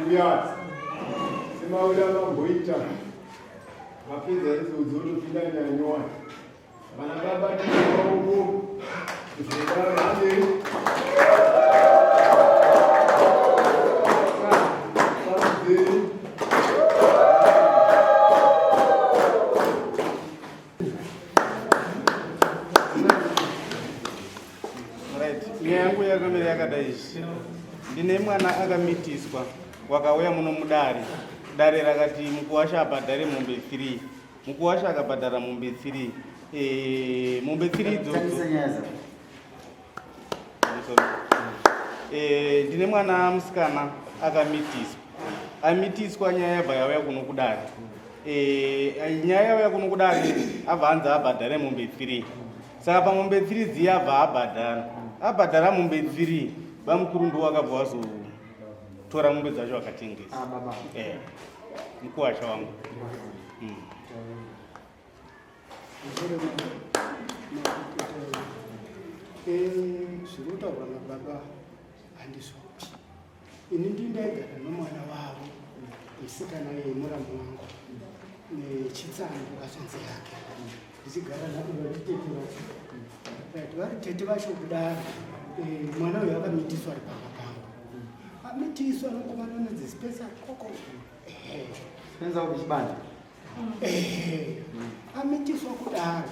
Mbuya semaura mamboita mapedza idzodzo otopinda nyanyowani vana baba timaoko zvokarane Right. Nyaya yangu yakamira yakadai izvi. Ndine mwana akamitiswa wakauya muno mudare. Dare rakati mukuwasha abhadhare mombe 3. Mukuwasha akabhadhara mombe 3. Eh, mombe 3 idzodzo. Tangisa nyaya dzako. Eh, ndine mwana musikana akamitiswa. Amitiswa nyaya yabva yauya kuno kudare. Eh, nyaya yauya kuno kudare abva anzi abhadhare mombe 3. Saka pamombe 3 dziya abva abhadhara. Abhadhara mombe 3 bamukuru ndiwo akabva wazotora mombe dzacho akatengesa. Ah, baba. Eh, mukuwasha wangu. Zviri kutaurwa nababa handizvopi. Ini ndindaigara nomwana wavo musikana yemuramu wangu nechitsandu hazvanzi yake ndichigara navo vari tete vacho. Right, vari tete vacho kudaro mwana uyu akamitiswa ari pamba pangu. Amitiswa nomukomana unonzi Spencer Koko. Spencer wekuchibanda. Amitiswa kudaro.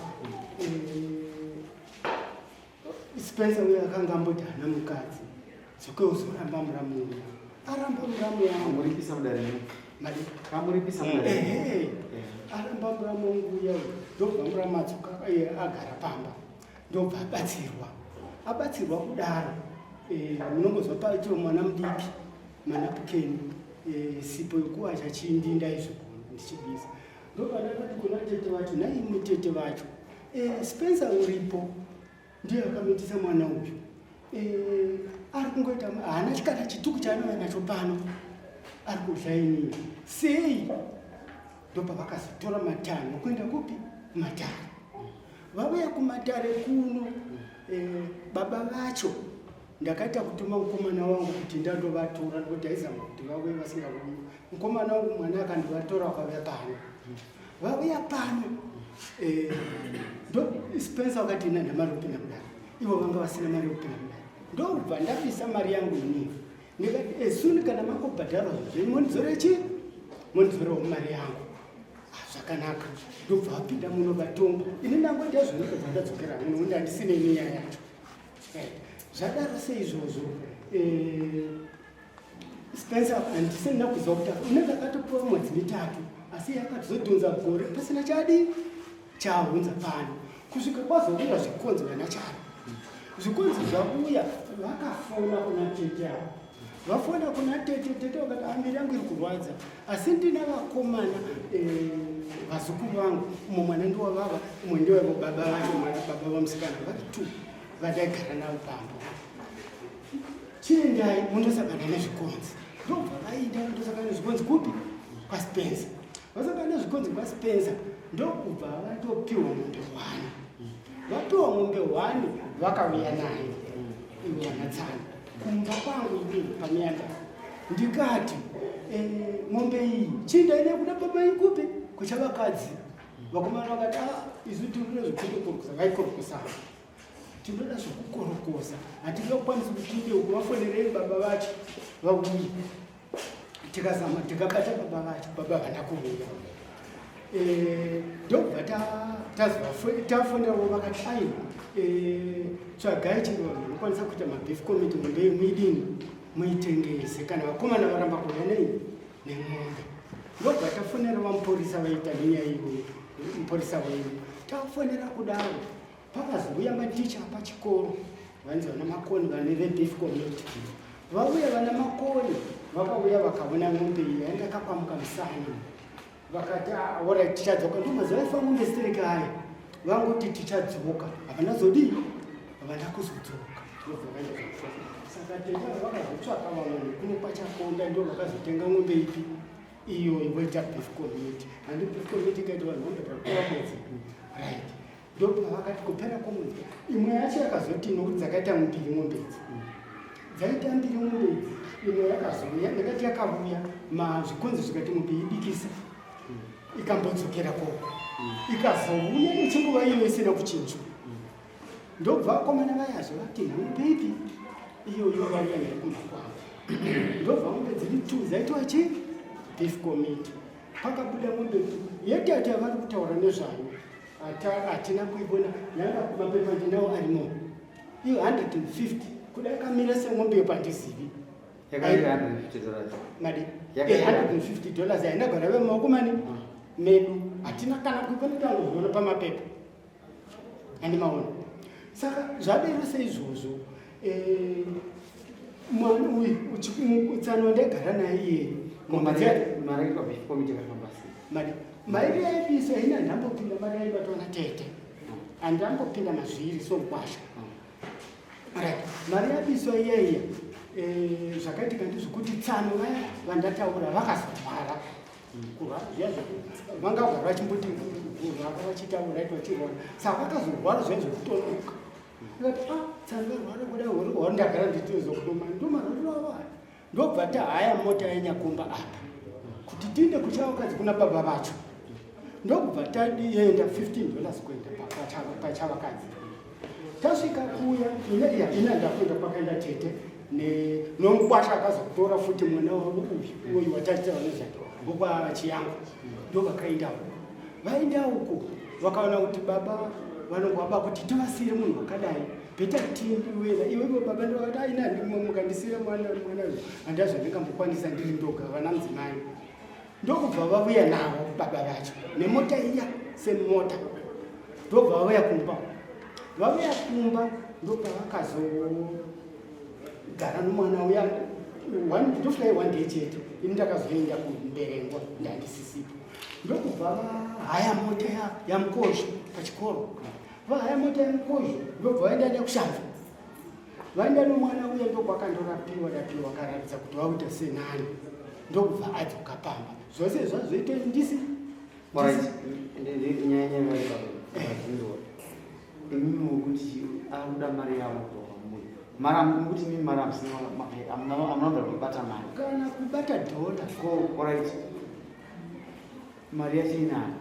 Spencer uyo akanga amboti haana mukadzi. Dzoke uzoramba muramu uyu. Aramba muramu wangu. Kamuripisa mudare mu. Madi. Kamuripisa mudare. Ehe. Aramba muramu wangu uya uyu. Ndobva muramu adzoka agara pamba. Ndobva abatsirwa. Abatsirwa kudaro. Munongozwa paitiro mwana mudiki. Manapukeni. Sipo yokuwacha chindi ndaizvigona ndichibisa. Ndobva ndakati kuna tete vacho, nhaimi tete vacho. Spencer uripo ndiye akamitisa mwana uyu. Ari kungoita haana kana chituku chaanouya nacho pano. Ari kudya inini. Sei? Ndopavakazotora matanho kuenda kupi? Kumatare. Vauya kumatare kuno baba vacho ndakaita kutuma mukomana wangu kuti ndandovatora nekuti aizama kuti vauye vasingauyi. Mukomana wangu mwana akandovatora vakauya pano. Vauya pano ndo Spencer wakati ina ndamari yekupinda mudare. Ivo vanga vasina mari yekupinda mudare. Ndobva ndabisa mari yangu inini. Ndikati soon kana mangobhadharwa zve mondidzore chii? Mondidzorewo mari yangu. Zvakanaka. Ndobva vapinda muno vatonga. Ini ndangoita zvinotobva ndadzokera muno nekuti handisine nenyaya yacho. Zvadaro seizvozvo Spencer handisina kuziva kuti unenge akatopiwa mwedzi mitatu asi yakatozodhonza gore pasina chadi chaunza pano kusvika kwazouya zvikonzi vana charo. Zvikonzi zvabuya vakafona kuna tete avo. Vafona kuna tete, tete vakati miri yangu iri kurwadza asi ndina vakomana vazukuru vangu, umwe mwana ndiwavava umwe ndiwavo baba vacho, mwana baba vamusikana vari 2 vandaigara navo pamba. Chiendai mundosangana nezvikonzi. Ndobva vaenda vandosangana nezvikonzi kupi? KwaSpencer. Vasangana nezvikonzi kwaSpencer ndokubva vatopiwa mombe 1. Vapiwa mombe 1 vakauya nayo ivo vanatsana kumba kwangu inini pamiyanda. Ndikati mombe iyi chiendai nayo kuna baba ikupi? Kuchavakadzi. Vakomana vakati isu tinoda zvekutokorokosa, vaikorokosana. Tinoda zvekukorokosa, hatingakwanisi kupinde uku, vafonerei baba vacho vauye. Tikazama tikabata baba vacho, baba havana kuuya. Ndobva tafonerawo vakati aiwa, tsvagai chero vanhu vanokwanisa kuita mabeef committee, mombe iyi muidini muitengese kana vakomana varamba kuuya nei nemombe. Ndobva tafonera vamupurisa vaita nenyaya iyoyo, mupurisa wenyu. Tafonera kudaro pakazouya maticha pachikoro vanzi vana Makoni vane vebeef committee. Vauya vana Makoni vakauya vakaona mombe iyi yainge yakakwamuka musana. Vakati alright tichadzoka. Ndomazuva aifa mombe stereki aya. Vangoti tichadzoka. Havana zodii? Havana kuzodzoka. Ndobva vaenda kufa. Saka tete vakazotsvaka vamwe kuno kwaChakonda ndo vakazotenga mombe ipi? Iyo voita beef committee. Handi beef committee ikaita vanhu vambobhadhara kupera mwedzi. Right. Ndopavakati kupera kwomwedzi. Imwe yacho yakazoti nokuti dzakaita mbiri mombe idzi. Dzaita mbiri mombe idzi. Imwe yakazouya, ndakati yakauya, zvikonzi zvikati mombe idikisa, ikambodzokera koko, ikazouya nechinguva iyo isina kuchinjwa. Ndobva vakomana vayazve vati nhambo ipi iyoyo vauya nayo kumba kwavo. Ndobva mombe dziri two dzaitwa chi beef committee. Pakabuda mombe yetatu yavari kutaura nezvayo, hatina kuivona, yanga mapepa ndinawo arimo. Iyo 150 kuda yakamira semombe yepandizivi. Yakaita $150. Madi? Yakaita. $150 haina gara vemaoko mani medu, hatina kana kuivona, tangozviona pamapepa handimaona. Saka zvadero seizvozvo, mwana uyu tsano wandaigara naye iyeye, mombe Mari yaitwa beef committee yakafamba sei? Mari, mari yaibiswa ina ndambopinda, mari yaibatwa natete, handambopinda mazviri somukwasha. Right, mari yabiswa iyaiya, zvakaitika ndezvekuti tsano vaya vandataura vakazorwara, kurwara zviya vangagara vachimboti kurwara vachitaura iti vachirwara, saka vakazorwara zviya zvekutonoka. Ndikati, a tsano varwara kudai, hori ndagara nditizokudoma ndomarwariro avo aya. Ndobva tahaya mota yenyakumba apa kuti tiinde kuchavakadzi kuna baba vacho. Ndokubva tadienda $15 kuenda pachavakadzi. Tasvika kuya, ine ina ndakuenda kwakaenda tete nomukwasha akazotora futi mwana wavo uyu uyu watachitaura nezvake wokwachiyangu. Ndo vakaenda uko, vaenda uko vakaona kuti baba vanongwaba kuti tovasiyire munhu wakadai, better tiwena iwewe baba. Ndovati aina mukandisiyira mwana, mwana uyu handina zvandingambokwanisa ndiri ndoga, vana mudzimai. Ndokubva vavuya navo baba vacho nemota iya, semota. Ndobva vauya kumba, vauya kumba ndopavakazogara nomwana uya. Ndofly one day chete, ini ndakazoenda kumberengwa, ndandisisipo. Ndokubva vahaya mota yamukozho pachikoro, vahaya mota yamukozho, ndobva vaenda nekushamva, vaenda nomwana uya. Ndokwakandorapiwa rapiwa, akaratidza kuti vakuita senani, ndokubva adzoka pamba. Zvose zvazvoita ndisi. Alright, nyaya nyaya baba. Imimi mukuti akuda mari yavo kubva kwamuri. Mari mukuti imimi mari hamusina, hamuna kubvira kubata mari. Kana kubata dhola. Ko alright. Mari yacho inayo.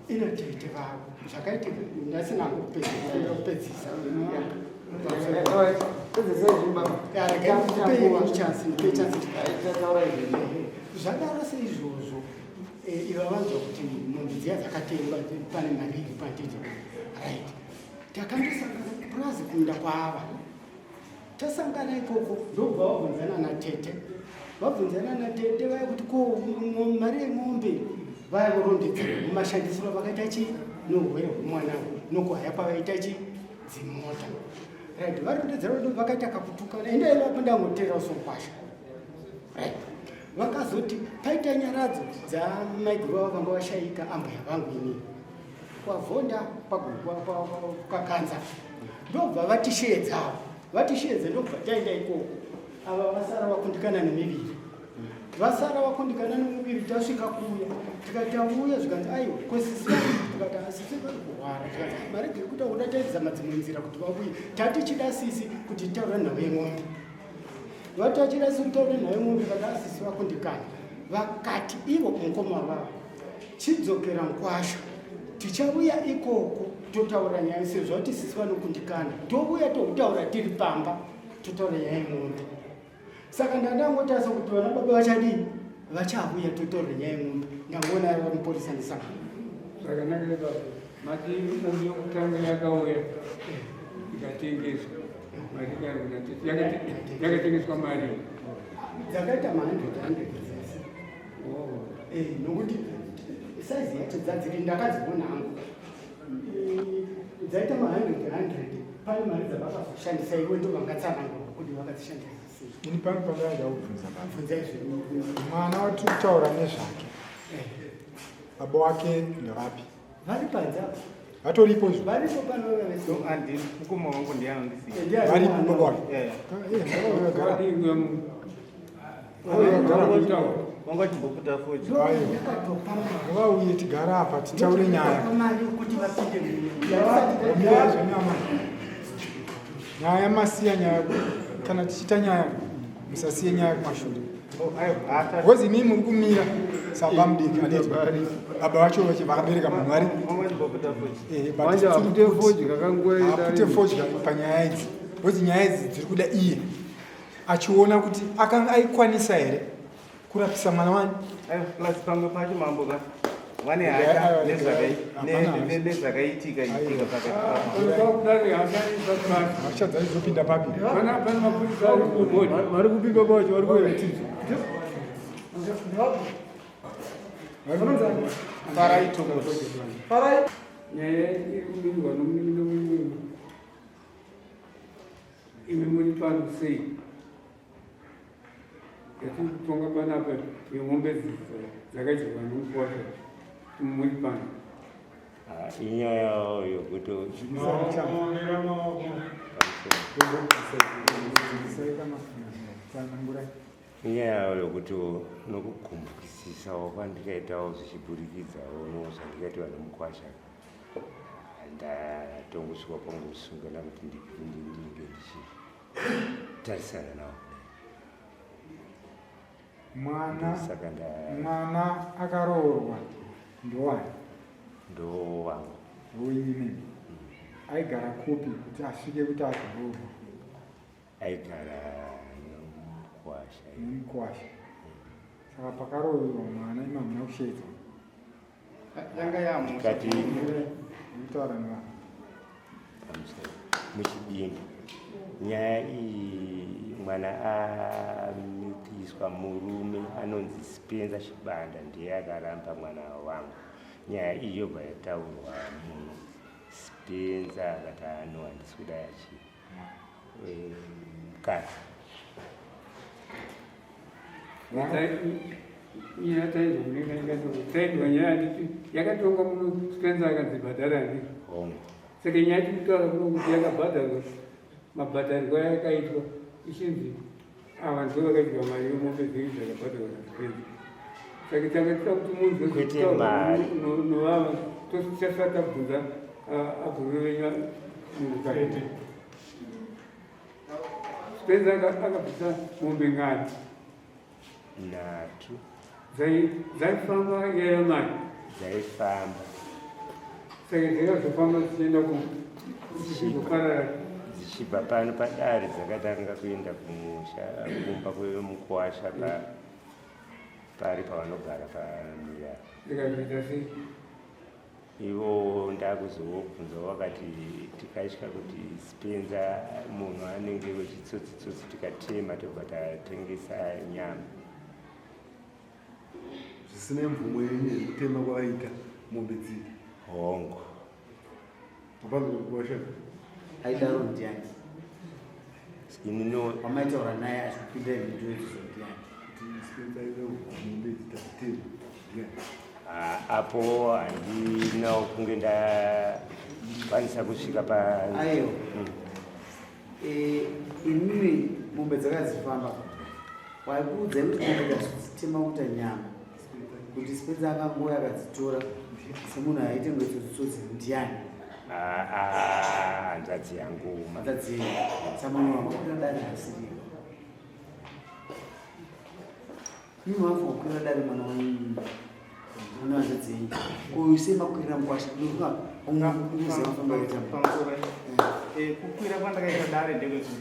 Ina tete vavo. Zvakaitika ndasina kupedzisa. Alright. Pedzesai zvenyu baba. Regai chance, ndipe chance. Taura izvi. Zvadaro seizvozvo, iva vanzwa kuti mombe dziya dzakatengwa, pane mari iri panditi. Right, takandosangana kupurazi kunda kwava. Tasangana ikoko, ndobva vabvunzana natete, vabvunzana natete vaya kuti ko mari yemombe, vaya vorondedzera mumashandisiro vakaita chi nourwere hwemwana nokuhaya kwavaita chi dzimota. Right, varondedzera, vakaita kakutukana, endaivapo ndangotera sokwasha. Right, vakazoti paita nyaradzo dzamaiguru vavo vanga vashaika, ambuya vangu inini, kwavhonda kwakanza. Ndobva vatisheedzawo, vatisheedza, ndobva taenda ikoko. Ava vasara vakundikana nemiviri, vasara vakundikana nemuviri. Tasvika kuya, tikati tauya, zvikanzi aiwa, kwesisi, tikati asisi vari kurwara. Tikati maregere kuti akuda taizama dzimwe nzira kuti vauye, tatichida sisi kuti titaure nhau yemombe. Vatachida sisi kutaura nhau yemombe, vakati asisi vakundikana. Vakati ivo mukoma vavo, chidzokera mukwasha, tichauya ikoko totaura nyaya, sezvo kuti sisi vanokundikana, touya toutaura tiri pamba, totaura nyaya yemombe. Saka ndandangotarisa kuti vana baba vachadii, vachauya totaura nyaya yemombe. Ndangoona vamupurisa ndisangana. Zvakanaka ipapo. Mati mombe yokutanga yakauya ikatengeswa mari, yakatengeswa mari? Dzakaita ma100 100 dzese. Nokuti saizi yacho dzadziri ndakadziona hangu. Dzaita ma100 100, pane mari dzavakazoshandisa, iwe ndo vangatsanangura kuti vakadzishandisa sei. Ini pano pandaida kubvunza baba. Bvunzai zvenyu. Mwana watiri kutaura nezvake, baba wake ndevapi? Vari panze apo. Vatoripo izvo? Varipo pano vese. So andi mukoma wangu ndiye anondisiya. Varipo baba wake? Eh. Eh, ngavagara. Wanga chimboputa futi. Ngavauye tigare apa titaure nyaya. Mari kuti vapinde. Nyaya zvenyama, nyaya masiya, nyaya kana tichiita nyaya. Musasiye nyaya kumashure. Because imimi muri kumira sabamudiki handiti baba vacho vakabereka munhu vari apute fodya panyaya idzi because nyaya idzi dziri kuda iye achiona kuti akanga aikwanisa here kurapisa mwana wani. Plus pamwe pacho mambo ka vane hasha nezvakaitika itika pakati hasha dzaizopinda papi? Vari kupinda pacho vari kuratidza. Farai Thomas. Nyaya iri kumirirwa nomunin'ina wenyu imi muri pano sei? Yatiri kutonga panapa yemombe dzakadyiwa nomukwasha muri pano. Inyaya yokuti inyaya yokuti nokugumbukisisawo kwandikaitawo zvichiburikidzawo nozvandikaitwa nomukwasha ndatongosvika pangosungana kuti ndinge ndichitarisana nawo. Mwana mwana akaroorwa ndowani? Ndowangu. Wenyu mimi. Aigara kupi kuti asvike kuti azoroorwa? Aigara nomukwasha. Nomukwasha. Saka pakaroorwa mwana imi hamuna kushedzwa? Yanga yamusha. Tikati Kutaura nevanhu. Muchidimbu nyaya iyi, mwana amitiswa murume anonzi Spencer Chibanda ndiye akaramba mwana wangu. Nyaya iyi yobva yataurwa muno. Spencer akati ano handisi kuda yachi mukadzi. Nyaya taizwa nyaya nditi yakatongwa muno Spencer akanzi bhadhara handiti? Hongu. Saka nyaya tiri kutaura kuno kuti yakabhadharwa, mabhadharirwo ayakaitwa ichinzi ava ndivo vakadya mari yemombe dzenyu dzakabhadharwa naSpencer. Saka tanga tida kuti munzwe Kwete mari. novava tichasati tabvunza abhururu venyu mukati. Spencer akabvisa mombe ngani? 3. Dzaifamba yaya mari? Dzaifamba. Saka dzakazofamba dzichienda dzichizoparara. Dzichibva pano padare dzakatanga kuenda kumusha kumba kwemukwasha pari pavanogara pamira. Dzikazoita sei? Ivo ndakuzobvunza vakati tikatya kuti Spencer munhu anenge wechitsotsi-tsotsi tikatema tobva tatengesa nyama. Zvisina mvumo yenyu yekutema kwavaita mombe dziri? Hongu. Hapana kuwasha. Aidaro ndiani? Inino Wamaitaura naye achipinda mhinduro idzodzo ndiani? Kuti Spencer aida mombe idzi tatema ndiani? Apo handina kunge ndakwanisa kusvika pa Aiwa. Imimi mombe dzakadzifamba waikuudzai kuti mombe dzazvitema kuita nyama kuti Spencer akangouya akadzitora semunhu aite kunge tsotsitsotsi ndiani? Hanzvadzi yangu. Hanzvadzi yenyu. Samamwe vamakwira dare asiriyo. Imi mafa kukwira dare mwana wenyu mwana hanzvadzi yenyu. Ko sei makwirira mukwasha? Ndinofunga kuziva mafambiro akaita. Pamusoro. Kukwira kwandakaita dare ndewekuti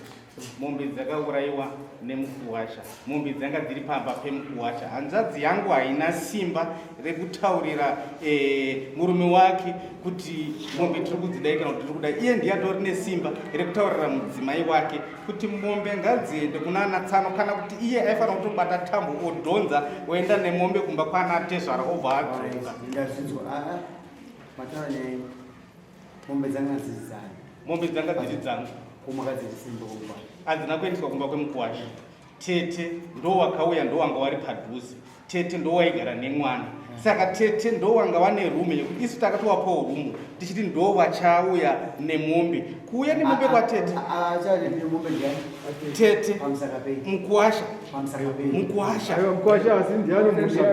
mombe dzakaurayiwa nemukuwasha. Mombe dzanga dziri pamba pemukuwasha. Hanzvadzi yangu haina simba rekutaurira murume wake kuti mombe tiri kudzidai kana kuti tiri kudai. Iye ndiye atori nesimba rekutaurira mudzimai wake kuti mombe ngadziende kuna ana tsano, kana kuti iye aifanira kutobata tambo odhonza oenda nemombe kumba kwaana tezvara obva adzoka. Ndazvinzwa. Mataura nyaya. Mombe dzanga dziri dzani? Mombe dzanga dziri dzangu. Ko makadziri kumba? Hadzina kuendeswa kumba kwemukuwasha. Tete ndo wakauya, ndo wanga wari padhuze. Tete ndo waigara nemwana, saka tete ndo wanga wane rume yekuti isu takatowapawo rumu tichiti ndo vachauya nemombe. Kuuya nemombe kwatete Achauya nemombe ndiani? Tete. Pamusaka pei? Mukuwasha. Pamusaka pei? Mukuwasha. Aiwa, mukwasha asi ndiani musha?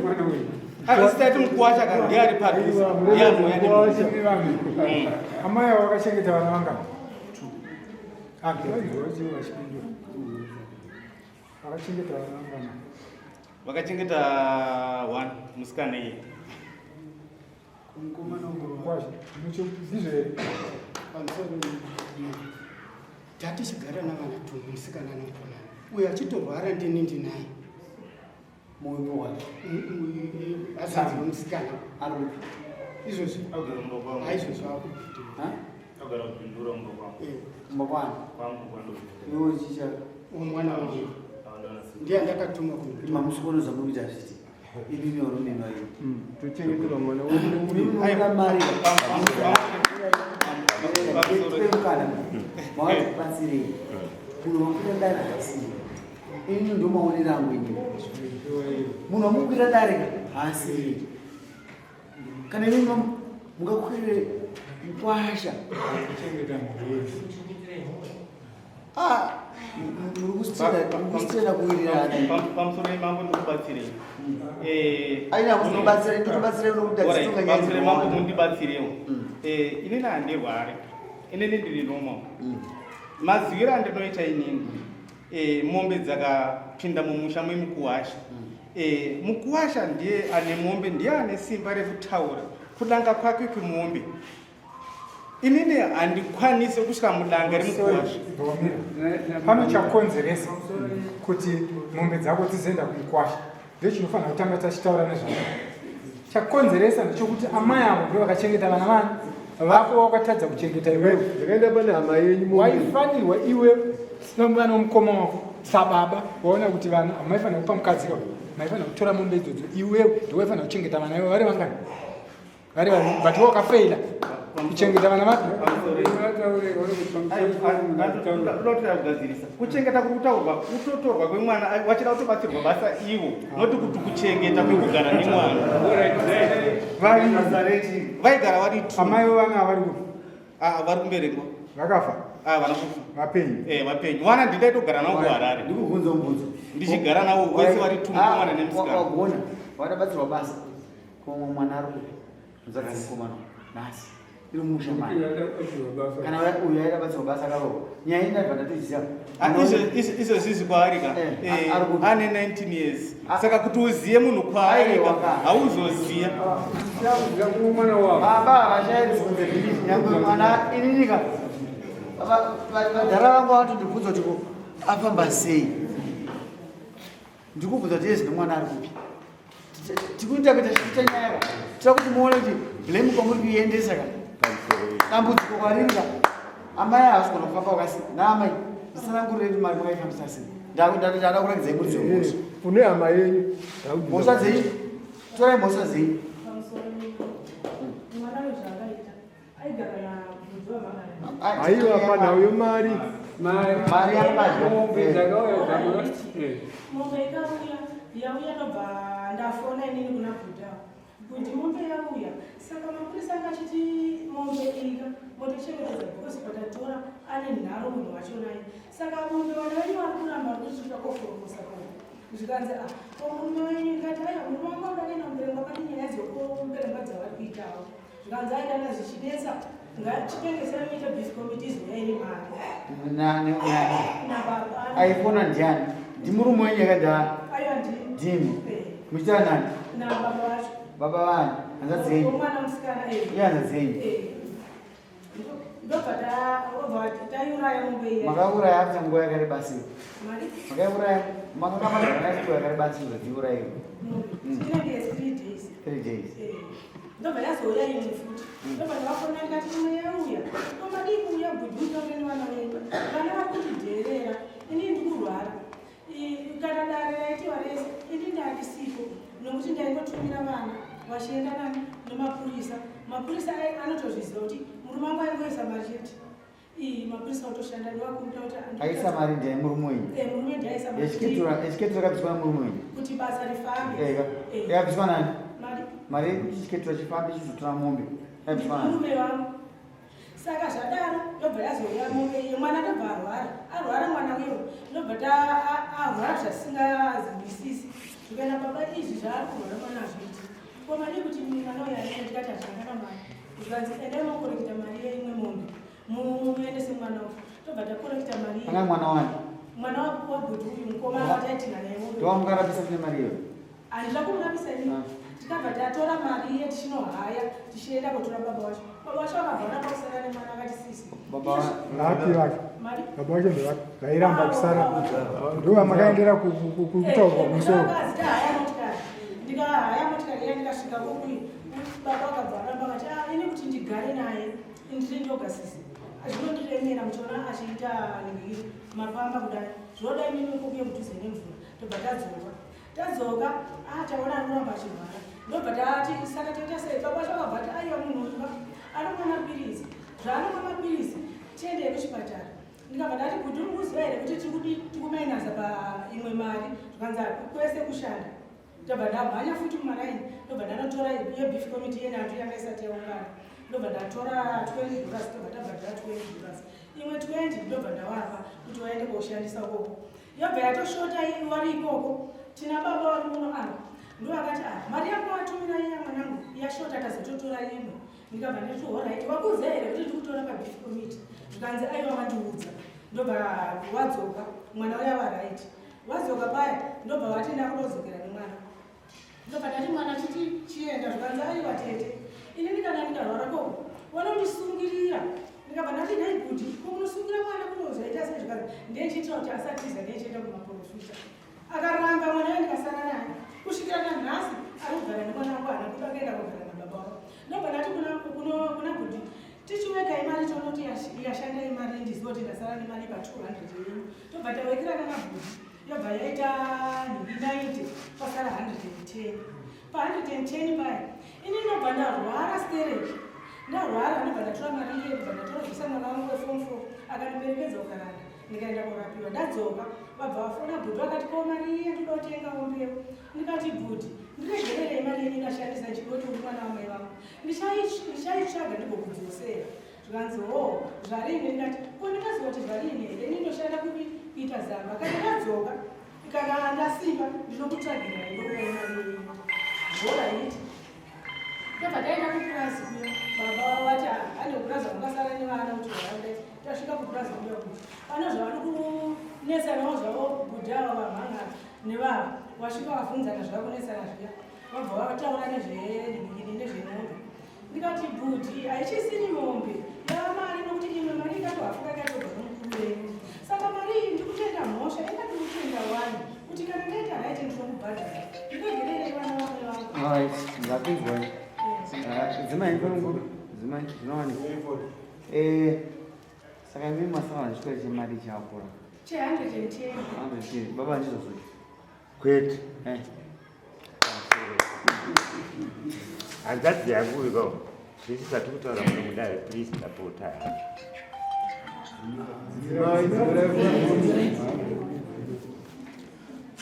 Mwana uyu. Asi tati mukuwasha ka ndiye ari padhuze, ndiye anouya nemombe. Amai avo vakachengeta vana vangani? Ah, vaizwa vachipindura. Vakachengeta vana vangani? Vakachengeta one musikana iye. Mukomana Kwazvo, ndizvo here? Pamusoro tatichigara navana tu musikana nomukomana uyo achitorwara ndini ndinaye. Murume wake azanzi nomusikana ari kupi? Izvozvi aizvozvi akubvindura. Agara kubvindura mumba kwangu. Kumba kwani? Kwangu kwandobvindura. Iwe uchicha mwana wangu ndiye andakatuma kuti mamusikono zvamunoita zviti imimi varume vairi tochengeterwa mwana unoda mari mukana makatibatsirei munhu wakuita dare haasiri ini ndo maonero angu inini munhu wamukwira dare ka haasiri kana imimi mungakwire mukwasha Ah, muri kusitenda kuwirirana. Pamusoro mambo ndikubatsirei. Aina kuzobatsira, ndotobatsira unokuti Alright, pamusoro mambo mundibatsirewo. Inini handirwari. Inini ndiri normal. Maziviro andinoita inini. Mombe dzakapinda mumusha memukuwasha. Mukuwasha ndiye ane mombe, ndiye ane simba rekutaura kudanga kwake kwemombe. Inini handikwanisi kusvika mudanga remukuwasha. Pano chakonzeresa kuti mombe dzako dzizoenda kumukwasha ndechinofanira kutanga tachitaura nezvazvo. Chakonzeresa ndechekuti amai avo ndivo vakachengeta vana vani vako wakatadza kuchengeta iwewe. Zvakaenda pane hama yenyu. Waifanirwa iwe vana mukoma wako sababa waona kuti vana hamaifanira kupa mukadzi ka maifanira kutora mombe idzodzo iwewe ndiwaifanira kuchengeta vana iwe vari vangani vari vaviri but wakafeila kuchengeta vana vako. Ndinotoda kugadzirisa kuchengeta kuri kutaurwa kutotorwa kwemwana wachida kutobatsirwa basa ivo noti kuti kuchengeta kwekugara nemwana. Vaigara vari two. Amai vevana vari kupi? Ah, vari kumberengwa. Vakafa? Ah, vana kufa. Vapenyu? Eh, vapenyu. Vana ndindaitogara navo kuHarare. Ndikubvunza mubvunzo. Ndichigara navo vese vari two, mukomana nemusikana. Wagona wadabatsirwa basa ko mwana ari kupi? Muzadzi mukomana nhasi iri mumusha mani kana uyu aidabatsirwa basa akarohwa nyaya inabva ndatoiziva. Izvezvizvi kwaari ka ane 19 years, saka kuti uziye munhu kwaari ka hauzoziya. Baba vashaya responsibility nyangwe mwana ininika vadhara vangu vatondibvunza kuti ko afamba sei, ndikubvunza kuti yezvino mwana ari kupi. Tikuita kuita chiita nyaya ka tira kuti muone kuti blame kwamuri kuiendesa ka dambudziko kwariri ka amai havasi kugona kufamba wakasi naamai ndisanangurire kuti mari makaifambisa sei. Ndada kurakidzai muridzi wemhosva. Kune hama yenyu. Mhosva dzenyu, torai mhosva dzenyu. Aiwa, panhau yemari. Mari yakadya. Mombe dzakauya dzamwe. Mombe ikauya, yauya, ndobva ndafona inini kuna bhudha kuti mombe yauya. Saka mapurisa anga achiti mombe ika motochengetedza because patatora ane nharo munhu wacho naye. Saka mombe vana venyu vari kuramba vari kusvika koforomosa ko zvikanzi a ko murume wenyu, ndikati aiwa, murume wangu anoda kuenda muberengwa, pane nyaya dzekuberengwa dzavari kuitawo. Zvikanzi ai kana zvichinetsa ngachitengesera muite beef committee izouya ine mari. Nababa. Aifona ndiani? Ndimurume wenyu yakadhaa? Aiwa, ndi Ndimi muchitara nani? Nababa vacho. Baba vani? Hanzvadzi yenyu? Omwana musikana, eh. Iye hanzvadzi yenyu? Eh. Ndobva taiuraya mombe iya. Makauraya after nguva yakareba sei? Mari. Makauraya makakamaaa nguva yakareba sei zvadziurayiwa? Inenge 3 days. 3 days. Eh. Ndobva yazouya imwe futi, ndobva ndavafona ndikati imwe yauya, komadii kuuya bhudhi utaure nevana venyu, vana vari kundidherera, inini ndikurwara. Kana dare raitiwa rese ini ndandisipo nokuti ndaingotumira vana vachienda nani nemapurisa. Mapurisa anotozviziva kuti murume wangu aingoisa mari chete. Iyi mapurisa otoshanda ndovakumbira kuti Aisa mari ndiani? Murume wenyu? Eh, murume ndiaisa mari. Yechiketura yakabviswa nemurume wenyu? Kuti basa rifambe. Ega. Eh. Yakabviswa nani? Mari. Mari yekuti chiketura chifambe chizotora mombe yakabviswa nani? Murume wangu. Saka zvadaro ndobva yazouya mombe iye, mwana ndobva arwara, arwara mwana uyo, ndobva arwara zvasingazivisisi. Zvikaenda baba izvi zvaari kurwara mwana azviiti ko mari yekuti mwana uyo aende, ndikati hazvangana mari. Zvikanzi endai mokorekita mari yeimwe mombe muendese mwana uyu, tobva takorekita mari. Anga mwana wani? Mwana wabhudhi uyu mukomana wataitinha naye mombe. Ndowamukarapisa kune mari iyoyo? Handina kumurapisa ini. Ah. Tikabva tatora mari iye tichinohaya tichienda kotora baba wacho. Baba wacho akabva aramba kusara nemwana akati sisi. Baba Vapi vake? Mari? Baba vacho ndevake. Vairamba kusara. Ndovamakaendera kutaurwa kumusoro. Ndakahaya motikari. Ndikahaya motikari iya ndikasvika kokuyi. Baba akabva aramba akati ah ini kuti ndigare naye ndiri ndoga sisi. Zvinondiremera muchiona achiita ningiri mapamba kudai. Zvinoda inini kokuye mudhuze nemvura. Tobva tadzoka. Tadzoka, ah taona anoramba achirwara. Ndobva tati saka toita sei? Baba vacho vakabva vati aiwa munhu uyu anomwa mapiritsi. Zvaanomwa mapiritsi tiendei kuchipatara. Ndikabva ndati bhudhi uri kuziva here kuti tiri kudi tikumainasa paimwe mari zvikanzi kwese kushanda. Ndobva ndamhanya futi mumaraini ndobva ndanotora yebeef committee yenantu yanga isati yaungana. Ndobva ndatora 20 dollars ndobva tabhadhara 20 dollars. Imwe 20 ndobva ndavapa kuti vaende koshandisa ukoko. Yobva yatoshota wari ikoko. Tina baba wari muno ava ndovakati ah mari yako watumira iya mwanangu yashota tazototora imwe. Ndikabva ndati horaiti wakuudza here kuti ndikutora pabeef committee zvikanzi aiwa vandiudza. Ndobva wadzoka mwana uya waraiti. Wadzoka paya ndobva wati ndakudodzokera nemwana. Ndobva ndati mwana chiti chienda zvikanzi aiwa tete inini kana ndikarwara koko vanondisungirira. Ndikabva ndati nhai bhudhi ko munosungira mwana kunozoita sei zvikanzi ndechiitira kuti asatiza ndechienda kumaporofita. Akaramba mwana uya ndikasara naye kusvikira nanhasi ari kugara nemwana wangu haana kuda kuenda kogara nababa wavo. Ndobva ndati kuna bhudhi tichiwekai mari tonoti yashanda imari ndiziva kuti ndasara nemari pa 200 yenyu. Tobva tawekerana nabhudhi yobva yaita nhumbi 90 pasara 110. Pa 110 paya ini ndobva ndarwara stereki. Ndarwara ndobva ndatora mari iye ndobva ndatora zvese mwana wangu weform 4 akandiperekedza kukaranda ndikaenda korapiwa. Ndadzoka vabva vafona bhudhi vakati ko mari iye ndoda kutengawo mbeu. Ndikati bhudhi ndiregererei mari yenyu ndashandisa ndichingoti uri mwana wamai vangu ndichaitsvaga ndigokudzosera. Zvikanzi hoo zvarini. Ndikati ko ndingaziva kuti zvarini here ini ndoshanda kupi kuita zamba kana ndadzoka kana ndasimba ndinokutsvagirai ndokupai mari yenyu. Horaiti. Ndobva taenda kupurazi kuya baba vati ane kupurazi vangasara nevana kuti vaende. Tasvika kupurazi kuya kuti pane zvavari kunetsanawo zvavo bhudhi ava vamhanga nevava vasvika vabvunzana zvava kunetsana zviya vabva vataura nezvenhingini nezvemombe. Ndikati bhudhi haichisiri mombe yava mari nokuti imwe mari ikatohafuka ikatobva nomukuru wenyu. Saka mari iyi ndikutenda mhosva inga ndikutenda wani kuti kana ndaita right ndinokubhadhara. Ndiregererei vana vamwe vangu. Alright, ndapinzwa. Dzimai panonguru, dzimai zvinowanikwa. Saka imi masara nechikwereti chemari chakura. Che 110. 110. Baba ndizvozvo. Kwete. Hanzvadzi yangu iko zvese zvatiri kutaura muno mudare please ndapota.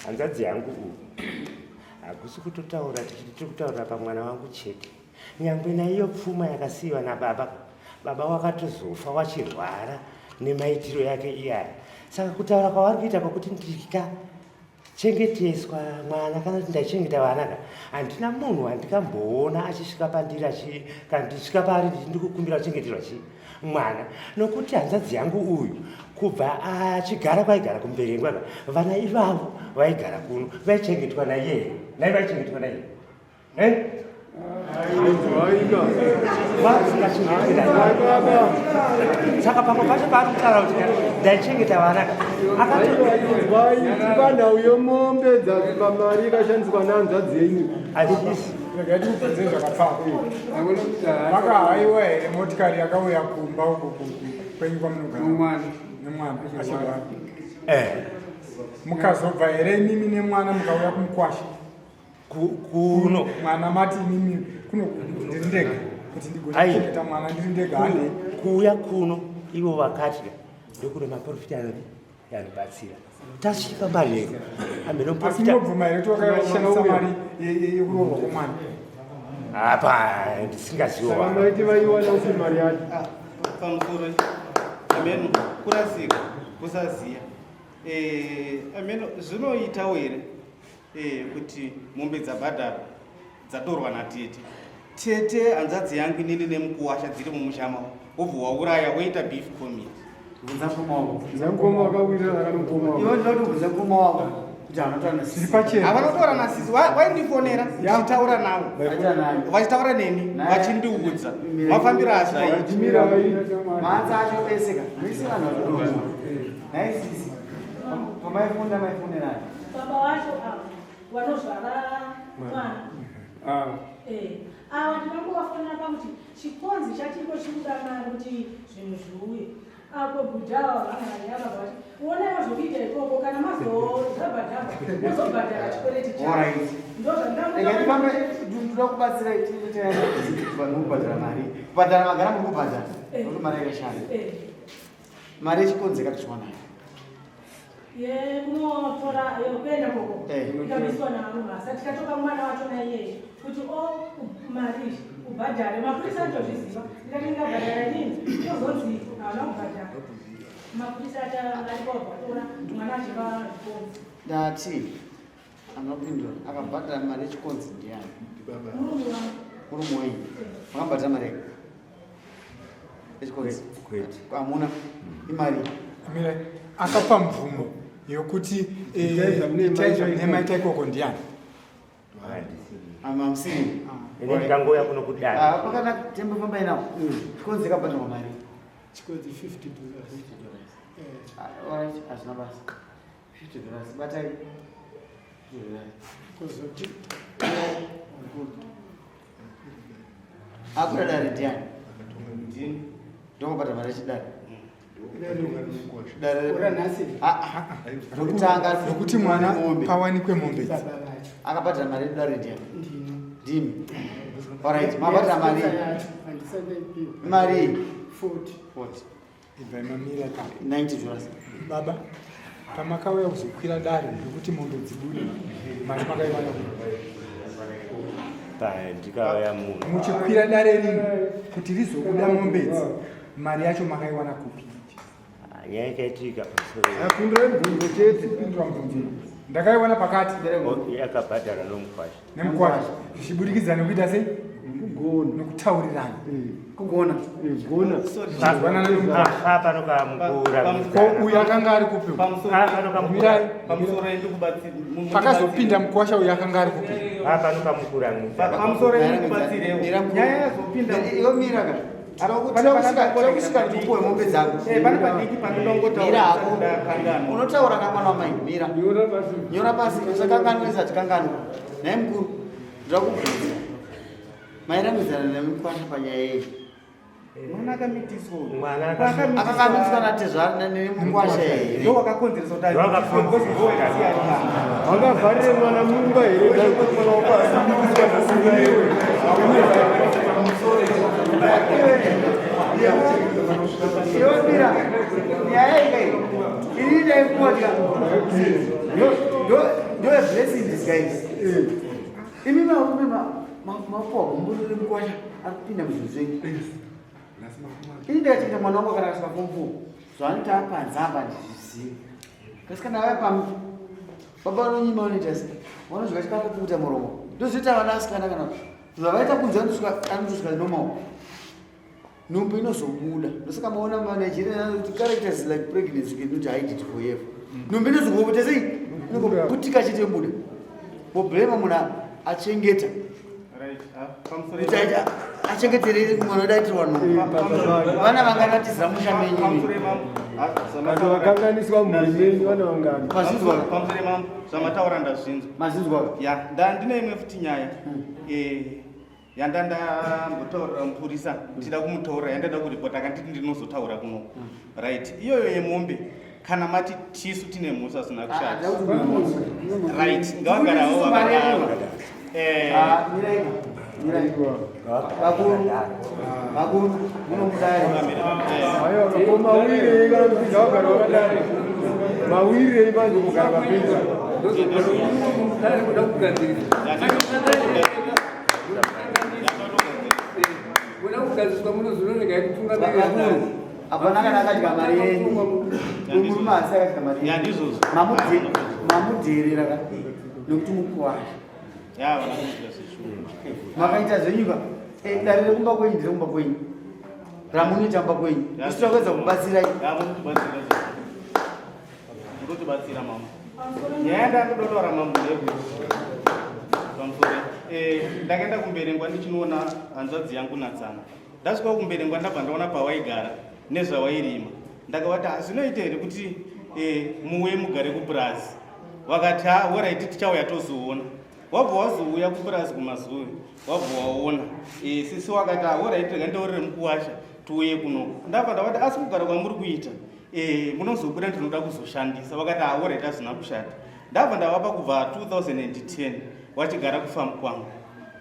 Hanzvadzi yangu uyu hakusi kutotaura tichiti tiri kutaurira pamwana wangu chete. Nyangwe naiyo pfuma yakasiyiwa nababa, baba wakatozofa wachirwara nemaitiro yake iyaya. Saka kutaura kwavari kuita kwakuti ndika chengeteswa mwana kana kuti ndaichengeta vana ka handina munhu wandikamboona achisvika pandiri achi kana ndichisvika paari nditi ndikukumbira kuchengeterwa chii mwana nokuti hanzvadzi yangu uyu kubva achigara kwaigara kumberengwa ka vana ivavo vaigara kuno vaichengetwa naiye nai vaichengetwa naiye Eh? Saka pamwe pacho paari kutaura kuti ndaichengeta vana akatoipanhau yemombe dzapamari ikashandiswa nehanzvadzi yenyu hazvisi Regai tikubvunze zvakapfava. Makahaiwa here motikari yakauya kumba uko kwenyu kwamunogara? Nemwana. Nemwana achirwara. Eh. Mukazobva here imimi nemwana mukauya kumukwasha? Kuno. Mwana mati imimi kuno ndiri ndega kuti ndigochengeta mwana ndiri ndega handei. Kuuya kuno ivo vakatya ndokune maprofita anodi anobatsira. Tasvika manheru ameno Asi profita munobvuma here kuti wakashandisa mari yekuroorwa kwemwana? apa ndisingazivo saka maiti vaiwana upi mari yacho Pamusoro ameno kurasika kusaziya ameno zvinoitawo here kuti mombe dzabhadharwa dzatorwa natete tete hanzvadzi yangu inini nemukuwasha dziri mumusha mavo wobva wauraya woita beef committee. Bvunza mukoma wako. Bvunza mukoma wakawirirana kana mukoma wako. Iwe ndinoda kubvunza mukoma wako kuti anotaura nasisi. Zviri pachena. Havanotaura nasisi waindifonera ndichitaura navo. Vachitaura neni vachindiudza mafambiro azvaita. Maanza acho ese ka. Muise vanhu vanodoa. Nhai sisi. Pamaifunda maifonerana. Baba wacho ava vanozvara mwana. Ah. Eh. Ava ndinongovafonera pakuti chikonzi chachiko chikuda mari kuti zvinhu zviuye. Apo bhudhawa vamwari ava vati uonewo zvekuita ikoko kana mazozabhadhaba mozobhadhara chikwereti chako. Alright. Ndozvandinoda Ndifambe ndoda kubatsira vanhu kubhadhara mari. Kubhadhara magara muri kubhadhara. Nokuti mari yakashanda. Mari yechikonzi yakabviswa nayo. Yekunotora yekuenda koko Eh. ikabviswa navarumasa tikatopa mwana wacho naiyeye kuti o mari ubhadhare mapurisa anotozviziva ndikati ndingabhadhara inini tozonzi hauna kubhadhara mapurisa arikobvatora mwana achiva zvikonzi Ndati anopindura akabhadhara mari yechikonzi ndiani? Murume wangu. Murume wenyu. Makabhadhara mari yechikonzi? Kwete. Hamuna. Imari. Mira, akapa mvumo yokuti itai zvamunemaita ikoko ndiani? Hamusiri. Ini ndikangouya kuno kudare. Ah, pakanaka tembo fambai nawo. Chikonzi yakabhadharwa mari. Chikonzi 50 dollars. Ah, alright, hazvina basa. 50 dollars. Batai. 50 dollars. Kuzoti Akura dare ndiani? Ndini. Ndokubhadhara mari yechidare. Dare Ora nhasi. Rokutanga Nokuti mwana pawanikwe mombe idzi. Baba vacho. Akabhadhara mari yedare ndiani? Ndini. Ndimi. Alright, mabhadhara mari. Yacho handisati ndaipiwa. Mari 40. 40. Ibvai mamira ipapo. 90 dollars. Baba, pamakauya kuzokwira dare rekuti mombe dzibude, mari makaiwana kupi? Pandikauya muno. Muchikwira dare rini kuti rizobuda mombe idzi, mari yacho makaiwana kupi? Nyaya yakaitika pamusoro. Apindura mubvunzo chete. Pindura mubvunzo. Ndakaiwana pakati Yakabhadhara nomukwasha. nemukwasha zvichiburikidza nekuita sei? Kugona. Nokutaurirana. Kugona. Gona. Zvanana nomukwasha. Pano kamukura. Ko uyu akanga ari kupi? Pano Mirai. Pamusoro ndikubatsire. Pakazopinda mukwasha uyu akanga ari kupi? Pano kamukura. Pamusoro ndikubatsirewo. Nyaya yazopinda. Iwe mira ka. Tirakusvika tipuwe mombe dzako. Eh, pane padiki pandinongotaura Mira hako. ndakanganwa. Unotaura kamwana wamai, mira. Nyora pasi. Nyora pasi, usakanganwisa tikanganwa. Nhai mukuru, ndoda kubvunza. Mairambidzana nemukwasha panyaya iyi. Mwana akamitiswa uyu. Mwana Akakamitiswa natezvara nemukwasha here? Ndo wakakonzeresa kuti Ndo wakakonzeresa. Because ndo wakasiya ari pamba. Angavharire mwana mumba here? Dai kuti mwana wako asamitiswa zvisina iwe. Iwe mira, nyaya iyi ini ndaikuona ndo ndo a blessing in disguise. Imi varume mapuwa gumbo remukwasha ari kupinda muzvinhu zvenyu. Ini ndakachengeta mwana wangu akana kasvika form four zvaanoita panze apa handizvizivi. Kasi kana auya pamba baba vanonyima vanoita sei? Vanozvika chikafu kupukuta muromo. Ndozvinoita vana asikana kana zvavaita kunze anotosvika normal. Nhumbu inozobuda. Ndosaka maona maNigeria anoti characters like pregnancy you cannot hide it forever. Nhumbu inozogobuda sei? Inogoputika chete yobuda. Problema munhu achengeta. Right. Ah, pamusoro Kuti achengeterere mwana wedu aitirwa nhumbu. Vana vanganatizira musha menyu. Pamusoro imambo. Ah, Vanhu vakanganiswa mumhuri menyu vana vangani? Mazvinzwa. Pamusoro imambo. Zvamataura ndazvinzwa. Mazvinzwa. Ya, nda ndine imwe futi nyaya. Eh, yandandambotaurira mupurisa ndichida kumutaurira yandada kuripota akanditi ndinozotaura kuno. Right. Iyoyo yemombe kana mati tisu tine mhosva zina kushata. Right. Ngavagarawo vakadaro. Eh, Ah, mirai. Mirai. Vakuru. Vakuru munomudare. Aiwa, ko mawirei kana kuti ngavagare vakadare. Mawirei manje kugara vapedza. Dare kuda kugadzirisa. Kuda kugadziriswa munozonorega kutungamirira dare. Vakuru. Hapana kana akadya mari yenyu. Murume asi akadya mari yenyu. Ya, ndizvozvo. Mamudherera ka nekuti mukuwasha. Ya, vana kuita zvishuwa. Makaita zvenyu ka. Eh, dare rekumba kwenyu nderekumba kwenyu. Ramunoita mumba kwenyu. Isu takuedza kubatsirai. Munotibatsira mama. Nyaya yandakuda mambo ndeyekuti pamusoro eh, ndakaenda kumberengwa ndichinoona hanzvadzi yangu natsana. Ndasvika kumberengwa ndabva ndaona pawaigara nezvawairima. Ndakavati hazvinoita here kuti eh, muuye mugare kupurazi. Vakati ha horaiti tichauya tozoona. Wabva wazouya kupurazi kumazuve wabva waona e, sisi wakati horaiti rega nditaurire mukuwasha tiuye kunoku. Ndabva ndavati asi kugara kwamuri kuita e, munozobuda ndinoda kuzoshandisa. Vakati horaiti hazvina kushata. Ndabva ndavapa kubva 2010 wachigara kufamu kwangu.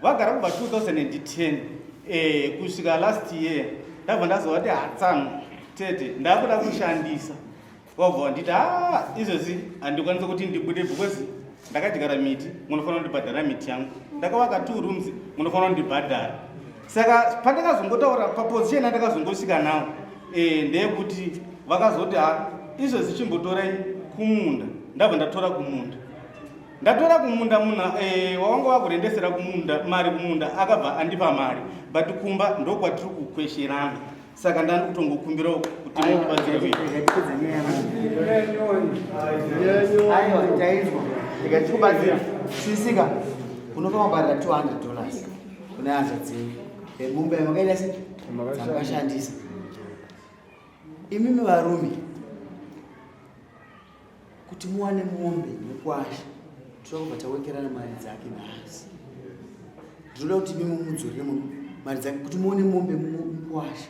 Vagara kubva 2010 e, kusvika last year ndabva ndazovati hatsano tete ndakuda kushandisa. Wabva wanditi haa izvozvi handikwanisi kuti ndibude because ndakadyara miti munofanira kundibhadhara miti yangu. Ndakavaka 2 rooms munofanira kundibhadhara. Saka pandakazongotaura paposition yandakazongosvika nawo e, ndeyekuti vakazoti ha izvozvi chimbotorai kumunda. Ndabva ndatora kumunda. Ndatora kumunda munhu eh, wawanga wakurendesera kumunda mari kumunda akabva andipa mari but kumba ndokwatiri kukwesherana saka ndandi kutongokumbirawo kuti mundibatsire. Aiwa, taizwa. Ndikachikubatsira. Sisika, unopa mabhadhara $200 kune hanzvadzi yenyu. Mombe yamakaita sei? Dzamakashandisa. Imimi varume kuti muwane mombe mukwasha toda kubva tawekerana mari dzake nhasi. Ndinoda kuti imimi mudzorere munhu mari dzake kuti muone mombe mukwasha.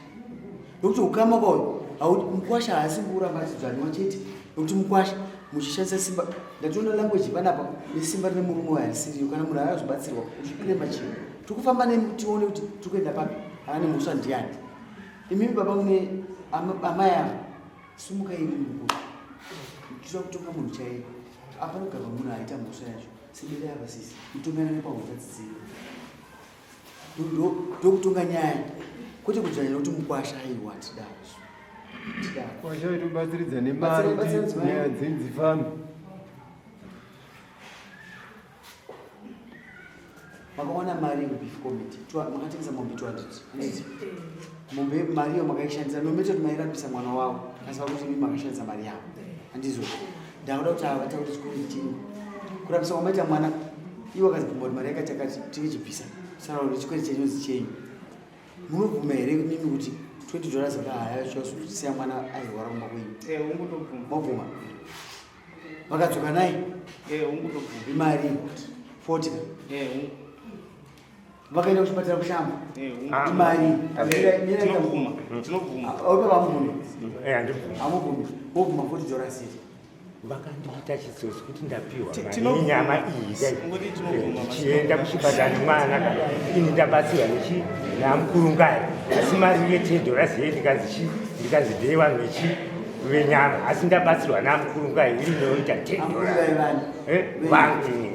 Nokuti ukama kwayo mukwasha haasi kuramba achidzvanywa chete nokuti mukwasha muchishandisa simba ndatoona language panapa nesimba rine murume wayo harisiriyo kana munhu akazobatsirwa uchiklema chinhu tikufamba nemi tione kuti tiri kuenda papi ane mhosva ndiani. Imimi baba mune amai ava sumukai imi mukuru tinoda kutonga munhu chaiye apa nogarwa munhu aita mhosva yacho sibirai apa sisi mutongana nepahunza dzidziro ndokutonga nyaya kwete kudzvanya nokuti mukwasha aiwa tidaro tidaro Kwasha itobatsiridza nemari kuti nyaya dzenyu dzifambe. Makawana mari yekubeef committee makatengesa mombe 200 handiti? Mombe mari iyo makaishandisa no matter kuti mairapisa mwana wavo asi vakuti imi makashandisa mari yavo handizvo? Ndakuda kuti ava vataure chikuru chenyu kurapisa kwamaita mwana iwo akazibvuma kuti mari yakati yakati tichibvisa sara kuti chikwere chenyu chenyu munobvuma here mimi kuti 20 dollars akahaya chosiya mwana airwara kumba kwenyu? Mobvuma vakadzoka naye imari 40 vakaenda kuchipatara kushamba imari vamubvumi amubvumi wobvuma 40 dollars iri vakandiita chitsotsi kuti ndapiwa mari yenyama iyi ndichienda kuchipatara nemwana ka ini ndabatsirwa nechi namukurungai asi mari ye10 dollars ye ndikanzi chi ndikanzi ndeye vanhu vechi venyama asi ndabatsirwa namukurungai iri inoita 10 dollars vangu ini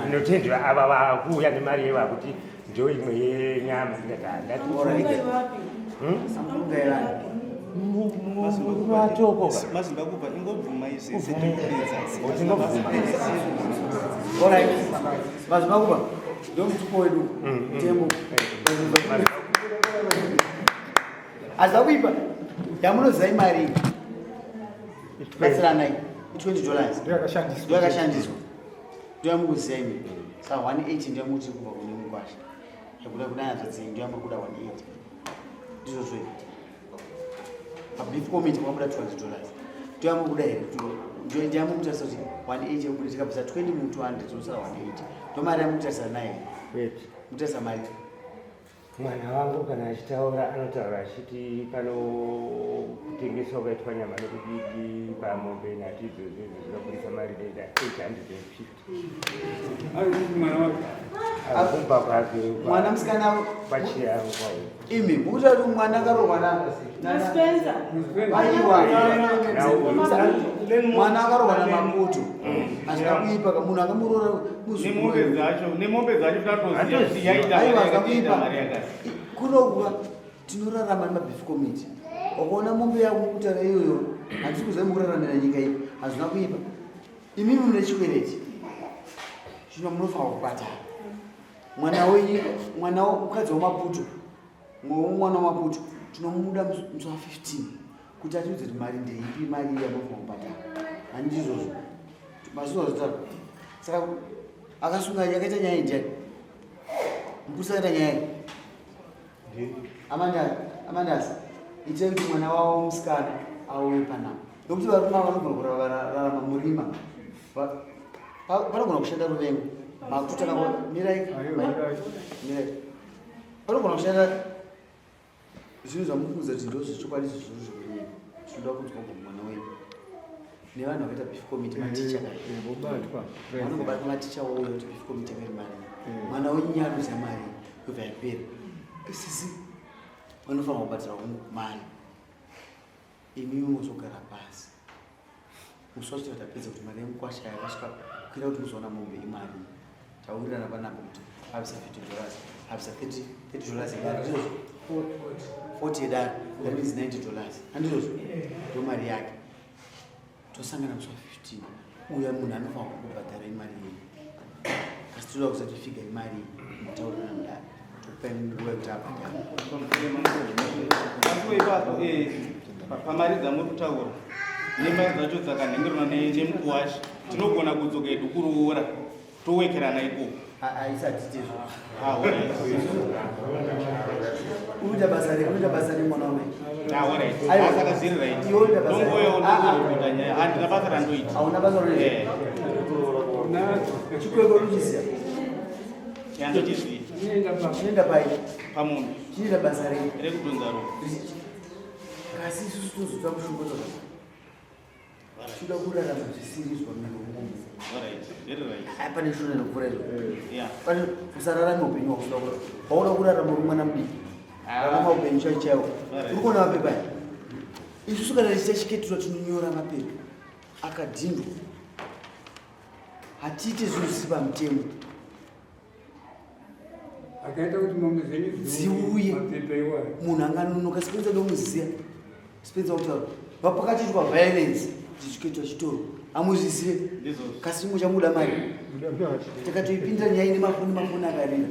inotendera ava vakuuya nemari yevakuti ndo imwe yenyama ndati Matoko mazimbakupa ingobvuma izvi Tingobvuma. Alright. Mazimbakupa ndo mutupo wedu mutemo. Aza kuipa yamunoziva imari batsiranai i20 dollars Ndoyakashandiswa. Ndoyakashandiswa. Ndoyamukuziva imi. Saka 180 ndoyamukuti kubva kune mukwasha. Yakuda kuna hanzvadzi yenyu ndoyamuri kuda 180. Ndizvo zve. Pabeef committee makabuda 200 dollars. Ndoyamukuda here? Ndoyamukutarisa kuti 180 yamukuda tikabvisa 20 mu 200 tinosara 180. Ndo mari yamukutarisa nayo. Wait. Mukutarisa mari. Mwana wangu kana achitaura anotaura achiti pano kutengeswa kwaitwa nyama nekudidi pamombe nhatu idzodzo idzo zvinobudisa mari inoita 850. Ari mwana wake. Kumba kwake Mwana musikana kwachiyangu. Imi mukuti kuti mwana akarohwa na Spencer. Aiwa. Mwana akarohwa naMaputo. Hazvina kuipa munhu akamuroora Nemombe dzacho, nemombe dzacho tatoziva kuti yaita Aiwa, mari hazvina yakati, yaita kuipa. mari yakati. Kunokuva tinorarama nemabeef committee. Ukaona mombe yako mukutaura iyoyo handisi kuziva mukuraramira nyika iyi hazvina kuipa. Imimi mune chikwereti chino munofanira kubhadhara. Mwana wenyu, mwana mukadzi waMaputo, mwana waMaputo Tinomuda musi wa 15 kuti atiudze kuti mari ndeipi mari iya munofanira kubhadhara. Handizvozvo. Mazuva zvitaura. Saka akasunga yakaita nyaya iyi ndiani? Mupurisa akaita nyaya iyi. Amanda, Amandasi, itai kuti mwana wavo musikana auye panapa. Nokuti varume ava vanogona kurarama murima. Panogona kushanda ruvengo. Makutanga mirai. Mirai. Panogona kushanda zvinhu zvamukuudza kuti ndozvechokwadi izvo zviri zvekunyepa tinoda kunzwa kubva mwana wenyu nevanhu vakaita beef committee maticha vobatwa vanongobatwa maticha wouya kuti beef committee akaita mari mwana wenyu nyaruza mari yobva yapera sisi vanofanira kubhadhara mari imimi mozogara pasi musi wacho tapedza kuti mari yemukwasha yakasvika kukwira kuti muzoona mombe imari tawirirana panapa kuti abisa 50 dollars abisa 30 dollars yedare ndizvozvo 40 yedare that means 90 dollars handizvozvo ndo mari yake tosangana musi wa 15 uya munhu anofanira kukubhadhara imari yenyu asi toda kusati figa imari mutaurirana mudare tokupai nguva yekuti abhadhara Asiwo ipapo eh, pamari dzamuri kutaura nemari dzacho dzakanhengerwa nemukuwasha tinogona kudzoka hedu kuroora towekerana ikoko. Aisati tizvo. Ah, alright. Unoita basa re, unoita basa re mwana wamai. Ah, alright. Aiwa. Ah, saka zviri right. Iwe unoita basa re. Ndongouyawo Ah, ah. ndongoripota nyaya. Handina basa randoita. Hauna basa raunoita. Eh. Chikwekwe unochiziva. Yandochiziva. Chinoenda pai? Pamombe. Chinoita basa rei? Rekudhonza ropa. Kasi isusu tozoita mushonga toka. Toda kurarama zvisiri izvo pamene Alright. Very right. Ai pane shona inopfuura izvo. Yeah. Pane usararame upenyu hwakuda kurarama. Hwauda kurarama uri mwana mudiki. Rarama upenyu chaiwo chaiwo. Alright. Uri kuona mapepa aya? Isusu kana tichiita chiketura tinonyora mapepa akadhindwa. Hatiite zvinhu zvisiri pamutemo. Akaita kuti mombe dzenyu dziuye mapepa iwayo. Munhu anganonoka Spencer ndomuziya. Spencer kutaura. Vapakatiitwa violence chichiketura chitoro. Amuzvizive. Kasi chimwe chamuda mari. Takatoipindira nyaya ine mafoni mafoni akarira.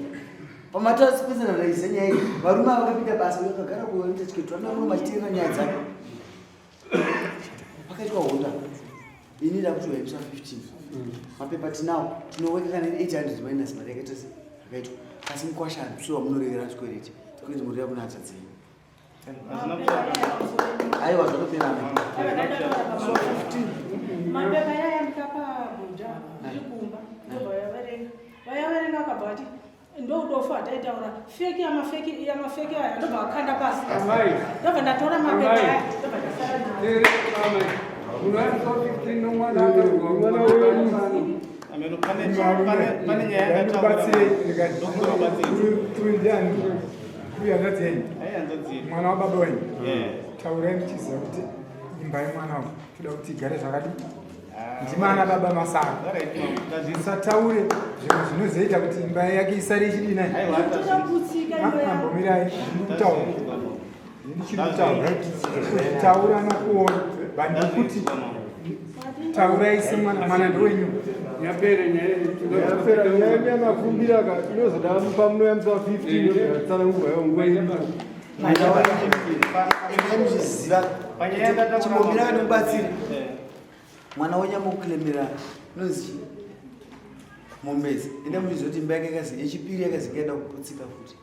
Pamatara Spencer ndaiziva nyaya iyi. Varume ava vakapinda basa uyo akagara kuita chiketura namuno machiteerera nyaya dzake. Pakaitwa honda. Ini ndakuti waipisa 15. Mapepa tinawo. Tinoweka kana 800 minus mari yakaita se akaitwa. Asi mukwasha handisiwo wamunorevera chikwereti. Kuenzi murira kuna hanzvadzi dzenyu. Aiwa zvatopera. So 15. Mapepa yaya mukapa bhuda ndiri kumba ndobva vaverenga. Vayaverenga vakabva vati ndoudofo hataitaura feki yamafeki yamafeki aya ndobva vakanda pasi. Amai. Ndobva ndatora mapepa Amai. aya ndobva ndasara nawo. Amai. Munhu ari so 15 nomwana akarwa Mwana wenyu. Ameno pane pane pane nyaya yandataura. Uyu ndiani? Uyu hanzvadzi yenyu? Ai hanzvadzi yedu. Mwana wababa wenyu? Eh. Taurai muchiziva kuti imba yemwana uyu toda kuti igare zvakadii? Ndimana baba Masaka. Alright, mama. Tazvi Musataure zvinhu zvinozoita kuti imba yake isare ichidii nai. Aiwa Toda kutsika imba yavo. Ambomirai ndikutaura. Ndichiri kutaura. Kutaura nokuona. But ndikuti taurai semwana mwana ndewenyu. Yapera nyaya Yapera nyaya yamafumbira ka inozoda pamunoyamisa 15 yotsanangurwa yo nguva iripo. Endai muchiziva. Panyaya yandataura Chimbomira mama. ndikubatsire. Eh. Mwana wenyu amukulemera inonzi chii? Mombezi. Endai muchiziva kuti imba yake yakazi yechipiri yakazi yaida kuputsika futi.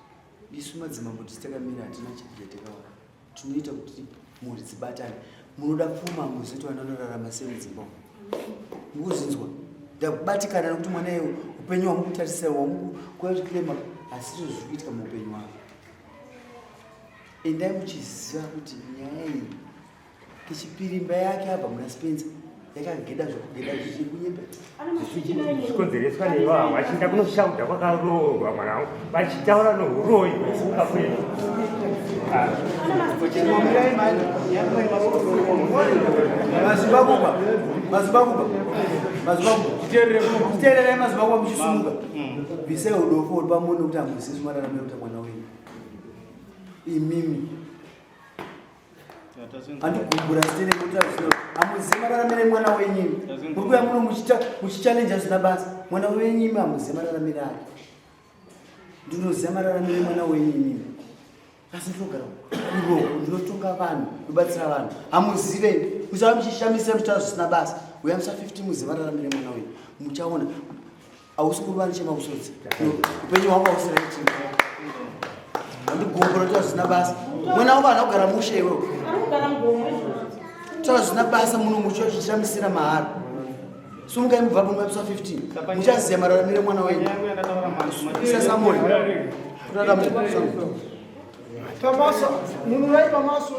Isu madzimambo tisi takamira hatina chinhu chatakawana. Tinoita kuti mhuri dzibatane. Munoda pfuma muzive kuti vana vanorarama sei mudzimba umu. Mukuzvinzwa? Ndakubatikana nekuti mwana iwe upenyu hwamukutarisira hwamukuuya kuchilema asi izvo zviri kuitika muupenyu hwake. Endai muchiziva kuti nyaya iyi kechipiri imba yake abva muna Spencer yakageda zvekugeda zvichiri kunyepa. Zvikonzereswa neivavo vachienda kunoshauda kwakaroorwa mwana wangu vachitaura nouroyi hwekuka kwedu. Chimbombirai mani. Mazibakuba. Mazibakuba. Mazibakuba. Chiteererai mazibakuba muchisumuka. Bvisai udofo uri pamunhu kuti hamuzivi mararamiro ekuita mwana wenyu. Imimi. Andigumbura sitene kuti azvino. Hamuzivi mararamiro emwana wenyu. Muri kuuya muno muchiita muchichallenge zvisina basa. Mwana wenyu imi hamuzivi mararamiro ake. Ndinoziva mararamiro emwana wenyu imimi. Asi ndinogara kuroko, ndinotonga vanhu, ndobatsira vanhu. Hamuzive, musava muchishamisira muchitaura zvisina basa. Uya musa 50 muziva raramire mwana uyu. Muchaona hausi kuva nechemakusodzi. Upenyu hwako hausi right. Wandigombora kutaura zvisina basa. Mwana wako haana kugara mushe iwewe. Kutaura zvisina basa muno muchishamisira mahara. Sumukai mubva pamwe musa 15. Muchaziva mararamire mwana wenyu. Isa Samuel. Kurarama. Pamaso, munurai pamaso.